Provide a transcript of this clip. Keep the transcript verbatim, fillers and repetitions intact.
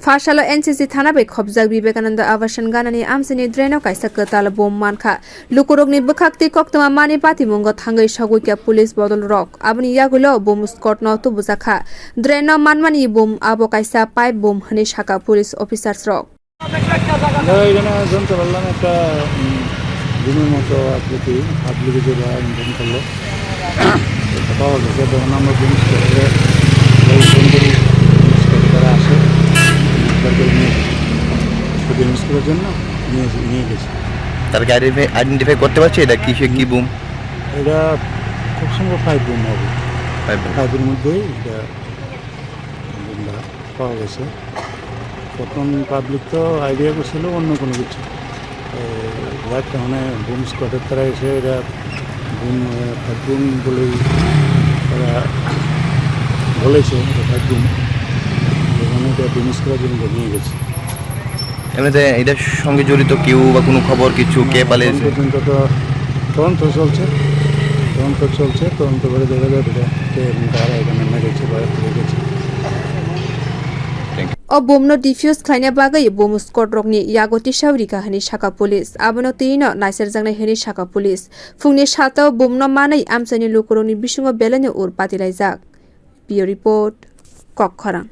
Phasalo N C C thana bai khopjak Vivekananda Abasan ganani amchaini draino kaisa kwtal bom mankha. Lukurokni bwkhak tei koktwma mani patimungo thangwi sogwikha police bodolrok. Aboni yagulo bom squadno tubujakha. Draino manmani bom abo kaisa pipe bom hwnwi sakha police officers rok. আমরা এখানে জানতে পারলাম একটা, উম, রুমের মতো আকৃতি, পাবলিকে যে বা ইনফর্ম করলো। এটা পাওয়া গেছে, তখন আমরা পুলিশ করে, ওই সেন্ট্রাল পুলিশ করে তারা আসে, তারপরে নিয়ে, শুধু ইউজ করার জন্য নিয়ে, নিয়ে গেছে। তার গাড়ি আইডেন্টিফাই করতে পারছে এটা কিসে, কি বোম? এটা খুব সম্ভব পাইপ বোম হবে। Pipe bomb. পাইপের মধ্যেই এটা বোমটা পাওয়া গেছে। প্রথম পাবলিক তো আইডিয়া করছিল অন্য কোনো কিছু। এ, যাক, মানে, বুম স্কোয়াডের তারা এসে এরা বুম, এ, বুম বলেই তারা বলেছে, এটা বুম। যেখানে এটা বুম স্কোয়াড জন্য নিয়ে গেছে। এমনিতে এটার সঙ্গে জড়িত কেউ বা কোনো খবর কিছু, কে না, পালিয়েছে? এখন পর্যন্ত তো তদন্ত চলছে, তদন্ত চলছে, তদন্ত করে দেখা যাবে এটা কে এবং কারা এখানে মেরেছে বা রেখেছে। Thank you. O bomno defuse khlaina bagwi bom squad rokni yago tisao rikha hwnwi sakha police. Abono twino naiserjaknai hwnwi sakha police. Phungni sata o bomno manwi amchaini lukurokni bisingo belaino ur patilaijak. Bureau report, Kokkhorang.